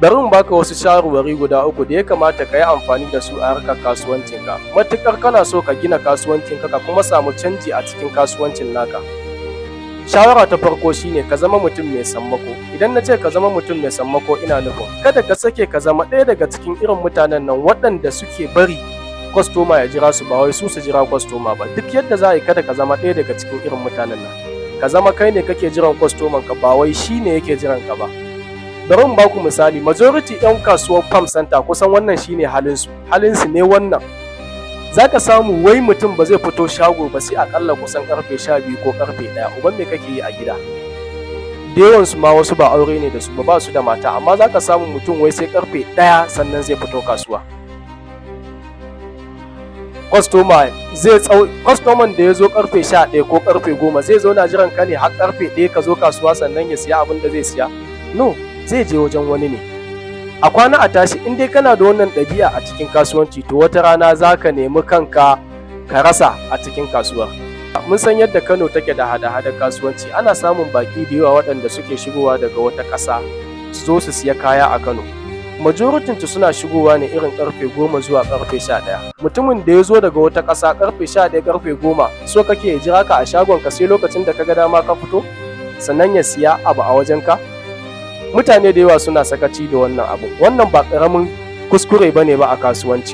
Bari in baka wasu shawarwari guda uku da ya kamata ka yi amfani da su a harkar kasuwancinka, matuƙar kana so ka gina kasuwancinka ka kuma samu canji a cikin kasuwancin naka. Shawara ta farko shine ka zama mutum mai sammako. Idan na ce ka zama mutum mai sammako, ina nufin kada ka sake ka zama ɗaya daga cikin irin mutanen nan waɗanda suke bari kwastoma ya jira su, ba wai su su jira kwastoma ba. Duk yadda za a yi, kada ka zama ɗaya daga cikin irin mutanen nan. Ka zama kai ne kake jiran kwastoman ka, ba wai shi ne yake jiran ka ba. Bari in baku misali: majority 'yan kasuwar farm center, kusan wannan shine halinsu, halinsu ne wannan. Za ka samu wai mutum ba zai fito shago ba sai akalla kusan karfe 12 ko karfe 1. Uban me kake yi a gida? Da yawansu ma wasu ba aure ne da su ba, ba su da mata, amma za ka samu mutum wai sai karfe 1 sannan zai fito kasuwa. Kwastoma zai tsau, kwastoman da ya zo karfe 11 ko karfe 10 zai zauna jiran ka ne har karfe 1 ka zo kasuwa sannan ya siya abin da zai siya? No, zai je wajen wani ne. A kwana a tashi, in dai kana da wannan ɗabi'a a cikin kasuwanci, to wata rana za ka nemi kanka ka rasa a cikin kasuwar. Mun san yadda Kano take da hada-hadar kasuwanci. Ana samun baƙi da yawa waɗanda suke shigowa daga wata ƙasa su zo su siya kaya a Kano. Majority su suna shigowa ne irin karfe 10 zuwa karfe 11. Mutumin da ya zo daga wata ƙasa karfe 11, karfe 10, so kake ya jira ka a shagon ka sai lokacin da ka ga dama ka fito sannan ya siya abu a wajen ka? Mutane da yawa suna sakaci da wannan abu. Wannan ba ƙaramin kuskure bane ba a kasuwanci.